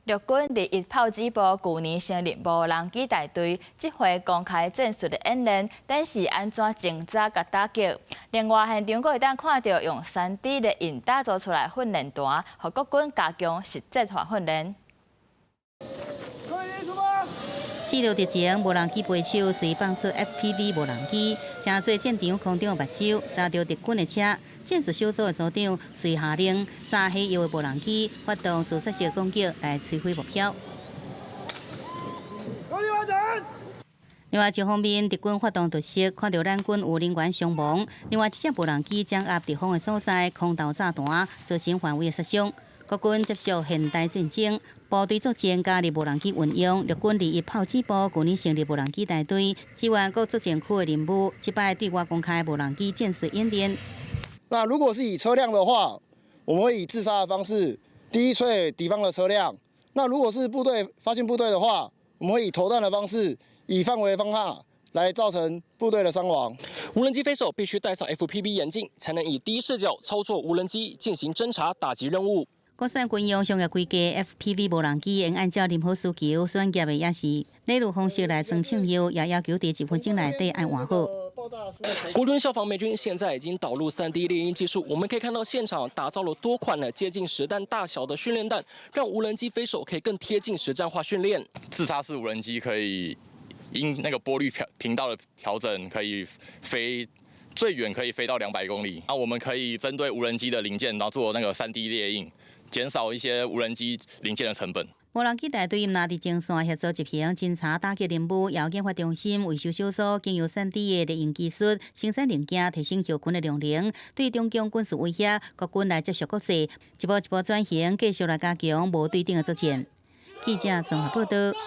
陸軍21炮擊部舊年成立無人機大隊，這回公開戰術的演練，展示按怎偵察佮打擊。另外，現場閣會當看著用3D 列印打造出來訓練彈，予國軍加強實戰化訓練。這著敵情，無人機飛手隨放出 FPV 無人機，成做戰場空中的目睭，查著敵軍的車。戰術小組的組長隨下令，炸火藥的無人機發動自殺式攻擊來摧毀目標。攻擊完成。另外一方面，敵軍發動突襲，看著咱軍有人員傷亡。另外一隻無人機掌握敵方的所在，空投炸彈，造成範圍的殺傷。國軍接受現代戰爭，部隊作戰加入無人機運用。陸軍21炮擊部舊年成立無人機大隊，支援各作戰區的任務。這擺對外公開無人機戰術演練。那如果是以車輛的話，我們會以自殺的方式，第一摧毀敵方的車輛。那如果是部隊發現部隊的話，我們會以投彈的方式，以範圍方法來造成部隊的傷亡。無人機飛手必須戴上 FPV 眼鏡，才能以第一視角操作無人機進行偵察打擊任務。國產軍用商業規格 FPV 無人機，會按照任何需求選擇的也是禮如方式來裝彈藥，也要求佇一分鐘內底愛換好。國軍效仿美軍，現在已經導入 3D 列印技術。我們可以看到現場打造了多款呢接近實彈大小的訓練彈，讓無人機飛手可以更貼近實戰化訓練。自殺式無人機可以因那個波率頻道的調整，可以飛最遠可以飛到200公里。那我們可以針對無人機的零件，然後做那個 3D 列印，減少一些無人機零件的成本。無人機大隊毋但佇前線協助執行偵查打擊任務，也有研發中心維修小組經由 3D 的列印技術生產零件，提升後勤的量能，對中共軍事威脅，國軍來接觸國際，一步一步轉型，繼續來加強無對等的作戰。記者綜合報道。